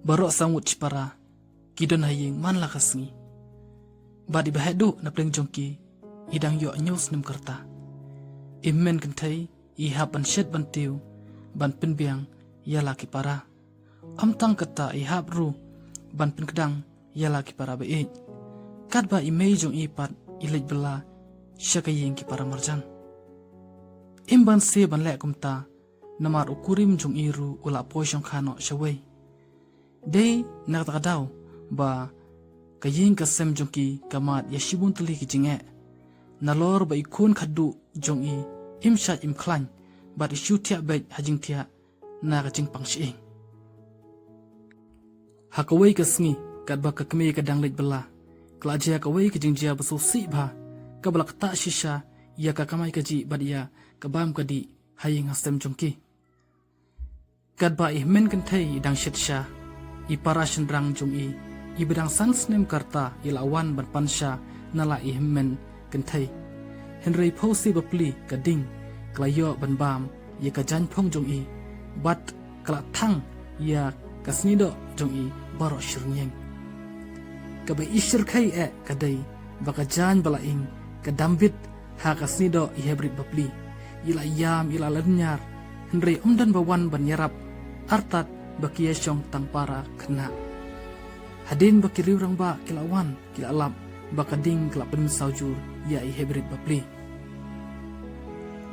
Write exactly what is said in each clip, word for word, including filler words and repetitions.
Baroh saw ngut shipara ki don ha ïing man la ka sngi. Bad i bahaduh na pdeng jong ki i dang ïoh hynñiew snem ka rta. I hynmen kynthei i hap ban shet ban tiew ban pynbiang ïa la ki para. Ym tang kata, i hap ruh ban pynkdang ïa la ki para ba ïeit. Katba i mei jong i pat i leit bylla sha ka ïing ki para marjan. Im banse ban leh kumta, namar u kurim jong i ruh u la poi shongkha noh shawei. Dei na kata ka daw ba ka ïing ka sem jong ki ka mad ïa shibun tylli ki jingeh. Nalor ba i khun khatduh jong i im shait im khlaiñ bad i shu thiah beit ha jingthiah na ka jingpang shyieng. Ha kawei ka sngi, katba ka kmie ka dang leit bylla, ka la jia kawei ka jingjia ba sngewsih bha, kaba la ktah shisha ïa ka kamai kajih bad ïa ka bam ka dih ha ïing ha sem jong ki. Katba i hynmen kynthei i dang shet sha, i para shynrang jong i, i ba dang san snem ka rta, i la wan ban pan sha na la i hynmen kynthei. Hynrei phew sngi bapli ka ding ka la ïoh ban bam ïa ka jaiñphong jong i bad ka la thang ïa ka snidoh jong i baroh shi rynïeng. Kaba i shyrkhei eh ka dei ba ka jaiñ ba la ing ka dam bit ha ka snidoh i hybrid bapli. I la ïam, i la lynñiar, hynrei ym don ba wan ban ïarap, artat ba ki ïa shong tang para khynnah. Hadien ba ki riew rangbah ki la wan, ki la lap ba ka ding ka la pynmynsaw jur ïa i hybrid bapli.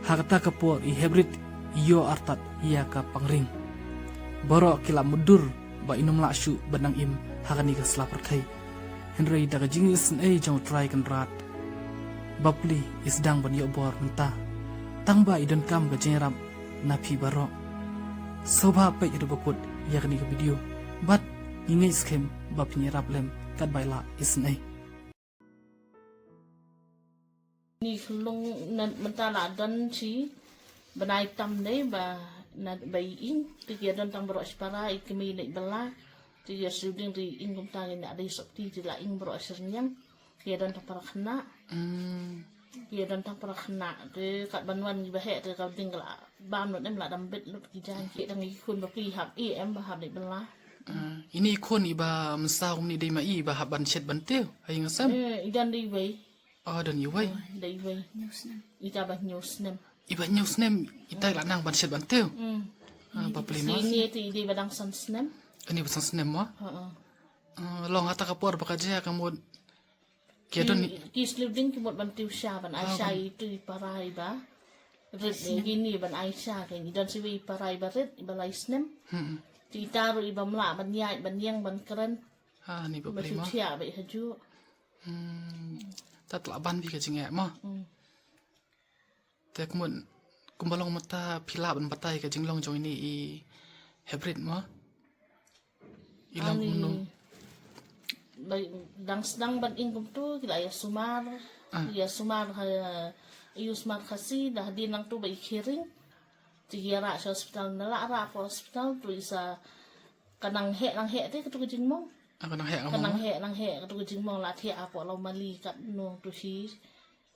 Ha kata ka por i hybrid i ïoh artat ïa ka pangring. Baroh ki la mutdur ba in ym lah shuh ban dang im ha kane ka sla pyrthei. Hynrei da ka jingisynei jong U Trai Kynrad, bapli i sdang ban ïoh bor mynta. Tang ba i donkam ka jingïarap na phi baroh. Sngewbha peit haduh ba kut ïa kane ka video bad ngi ngeit skhem ba phin ïarap lem katba i la isynei. Ni khlung na mynta la don shi bnai tam ne ba na ba i ing, te ki ïa don tang baroh shipara, i kmie leit bylla, te ki ïa shu ding, te i ing kumta, ngi na dei sopti, te la ing baroh shi rynïeng, ki ïa don tang para khynnah. Hmm. Ki ïa don tang para khynnah, te kat ban wan ngi ba heh, te ka ding ka la bam lut em, la dam bit lut ki jaiñ, ki dang i khun bapli hap i em ba hap leit bylla. Ah, ini i khun i ba mynsaw kumne dei ma i ba hap ban shet ban tiew ha ïing ha sem? Eh, i don dei wei. Oh, don iwei. Ah, dei wei. Ita ba hynñiew snem. I ba hynñiew snem, ita i la nang ban shet ban tiew. Hmm. Ah, bapli ma. Ini te i dei ba dang san snem. Ini ba san snem ma? Ha, ha. Ah, long hata ka por ba ka jia ka mut. Ki don ki, ki sliu ding ki mut ban tiew sha ban ai sha itu i para i ba rit, eh, kini ban ai sha, ki don shi wei i para i ba rit, i ba lai snem. Hmm. Te ita ruh i bym lah ban ïaid ban ïeng ban kren. Ha, ni bapli ma. Ba shu thiah beit hajuh. Hmm. Tat la ban beit ka jingeh ma. Hmm. Te kumut, kumba long mynta phi lah ban batai ka jinglong jong ini i hybrid ma? I long kumno? Ba dang sdang ban ing kumtu, ki la ïa sumar, ah, ïa sumar ha, ïa sumar Khasi, da hadien nangtu ba i khie ring. Te ki ïa rah sha hospital, na la rah hapoh hospital, tu i sa ka nang heh, nang heh te katu ka jingmong. Ah, ka nang heh, ka nang heh, nang heh katu ka jingmong, la thiah hapoh Lawmali katno tu shi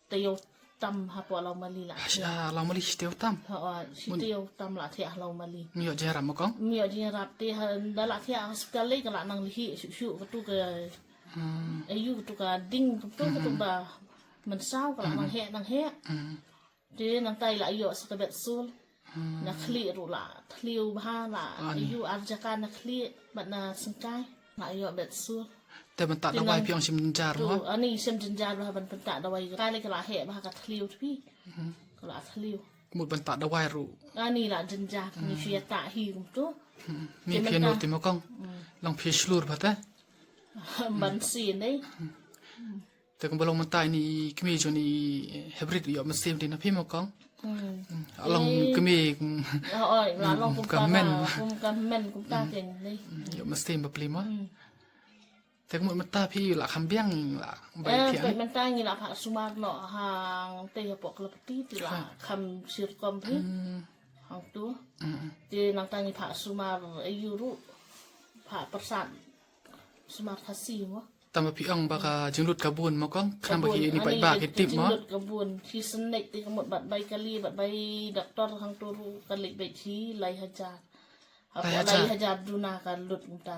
taïew tam hapoh Lawmali la. Ah, shi, ah, Lawmali shi taïew tam. Ha, oh, shi taïew tam la thiah Lawmali. Ym ïoh jingïarap ma kong? Ym ïoh jingïarap te ha, da la thiah hospital lei ka la nang lihih shuh shuh katu ka. Hmm. Ayu katu ka ding katu, hmm, katu ba mynsaw ka la, hmm, nang heh, nang heh. Hmm. Te nangta i la ïoh sa ka bed sul. Hmm. Na khlieh ruh la thliew bha, la, ah, ni, ïoh ar jaka na khlieh bad na syngkai. La ïoh bed sul. Te ban tah dawai phi ong shem jynjar bha? Ani shem jynjar bha ban pyntah dawai. Ka lei ka la heh bha ka thliew te phi. Hmm. Ka la thliew. Mut ban tah dawai ruh. Ani la jynjar, hmm, ni phi ïa tah hi kumtu. Hmm. Ni phi ïa nud te ma kong. Hmm. Long phi shlur bha te. Ban sien dei. Hmm. Te kumba long mynta ini i kmie jong ini i hybrid ïoh mynsiem dei na phi ma kong. Hmm. Hmm. Long kmie kum, oh, oh, la long kum ka hynmen. Kum ka hynmen kumta, hmm, te dei. Hmm. Ïoh mynsiem bapli ma. Hmm. Te kumut mynta phi la kham biang la bai, eh, phi, peit mynta ngi la phah sumar noh hangtei hapoh Klavati, te la, ha, kham shirkom phi. Hmm. Hangtu. Hmm. Te nangta ngi phah sumar ayu ruh, phah pyrsad sumar Khasi mo. Tang ba phi ong ba ka jinglut ka bun mo kong, khnang ba ki ni paidbah ki tip mo. Jinglut ka bun, shi snem te ka mut bad bai kali, bad bai doktor hangto ruh ka leit beit shi lai hajar. Hapoh lai hajar duna ka lut mynta.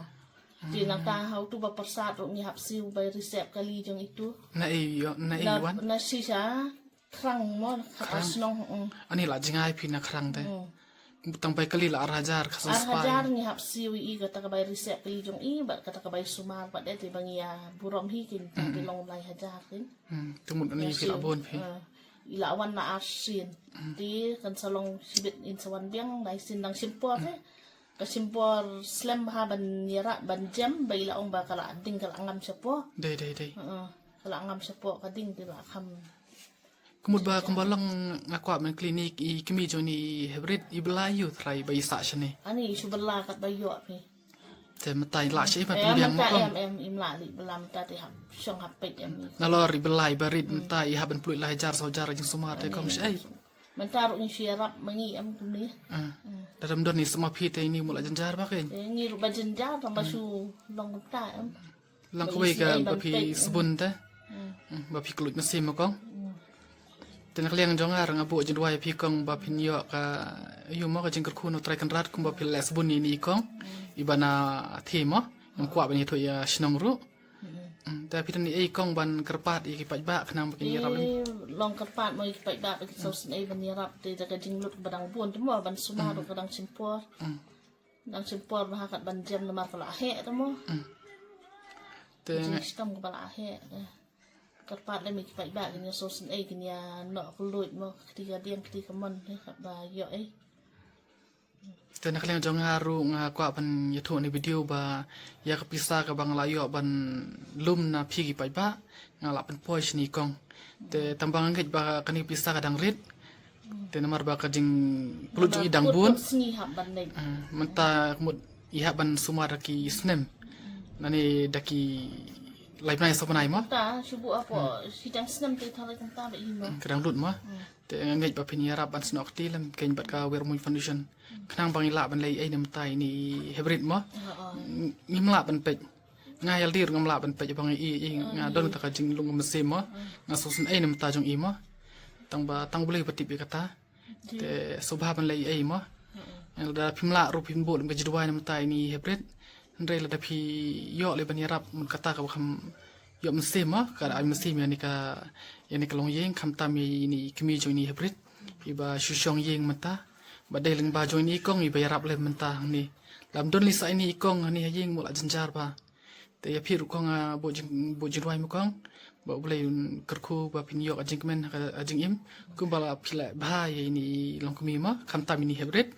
Te nangta hangto ba pyrsad ruh ngi hap siew bai reserve kali jong itu. Na i, na i wan? Na shisha. Khrang mo, kata shnong. Ani la jngai phi na khrang te. Tang bai kali la ar hajar ka song spine. Ar hajar ngi hap siew i kata ka bai reserve kali jong i bad kata ka bai sumar bad te ba ngi ïa burom hi kin te long lai hajar kin. Te mut ani phi la bun phi. I la wan na ar sien. Te kan sa long shibit in sa wan biang lai sien dang shim por te. Ka shim por slem bha ban ïarap ban jem ba i la ong ba ka la ding ka la ngam shapoh. Dei dei dei. Ka la ngam shapoh ka ding te la kham. Ka mut ba kumba long nga kwah ban kylli ïa i kmie jong i Hybrid, i bylla aiu trai ba i sah shane? Ani i shu bylla kat ba ïoh phi. Te mynta i lah sha i ba pynbiang mo kong? Em em, im lah lei bylla mynta te hap shong hap peit em. Nalor i bylla i ba rit mynta i hap ban pynlut lai hajar saw hajar jingsumar te kong sha i. Mynta ruh ngi shu ïarap ma ngi em kumne. Da dam don i sma phi te ini mut la jynjar ba keiñ. Ngi ruh ba jynjar tang ba shu long kumta em. Lang kawei ka ba phi sbun te. Ba phi kylluid mynsiem mo kong. Te na ka liang jong nga nga buh jingduwai ïa phi kong ba phin ïoh ka, ïoh mo ka jingkyrkhu na u Trai Kynrad kumba phi leh sbun ïa ini i kong. I ba na thie mo. Ngam kwah ban ïathuh ïa shnong ruh. Te phi don ei kong ban kyrpad ïa ki paidbah khnang ba kin ïarap lem? Long kyrpad mo ïa ki paidbah ba kin sngewsynei ban ïarap te da ka jinglut ba dang bun te mo ban sumar ruh ka dang shim por. Dang shim por bha kat ban jem namar ka la heh te mo. Te ka jingshitom ka ba la heh. Kyrpad lem ïa ki paidbah kin ïa sngewsynei kin ïa noh kylluid mo ka kti ka dieng kti ka mon te kat ba ïoh ei. Te na ka liang jong nga ruh nga kwah ban ïathuh ïa ini video ba ïa ka pisa kaba nga la ïoh ban lum na phi ki paidbah nga la pynpoi shane i kong. Te tang ba nga ngeit ba kane ka pisa ka dang rit. Te namar ba ka jingpynlut jong i dang bun. Mynta ka mut i hap ban sumar da ki snem. Nane da ki lai bnai saw bnai mo. Ka dang lut mo. Te nga ngeit ba phin ïarap ban snoh kti lem keiñ bad ka Weramui Foundation. Khnang ba ngi lah ban leh ei na mynta ini i Hybrid mo. Ngim lah ban peit. Nga ïalade ruh ngam lah ban peit ba ngi i, i nga don kata ka jinglong mynsiem mo. Nga sngewsynei na mynta jong i mo. Tang ba tang U Blei ba tip ïa kata. Te sngewbha ban leh ei mo. Lada phim lah ruh phin buh lem ka jingduwai na mynta ini i Hybrid. Hynrei lada phi ïoh leh ban ïarap mut kata kaba kham ïoh mynsiem mo, ka ai mynsiem ïa kane ka, ïa kane ka longïing khamtam ïa ine i kmie jong ine i Hybrid iba shu shong ïing mynta. Ba dei lyngba jong ine i kong iba ïarap lem mynta hangne. Lada ym don lei sa ine i kong hangne ha ïing mut la jynjar bha. Te ïa phi ruh kong nga buh jing, buh jingduwai mo kong ba U Blei un kyrkhu ba phin ïoh ka jingkmen ha ka jingim kumba la phi leh bha ïa ine i longkmie mo khamtam ine i Hybrid.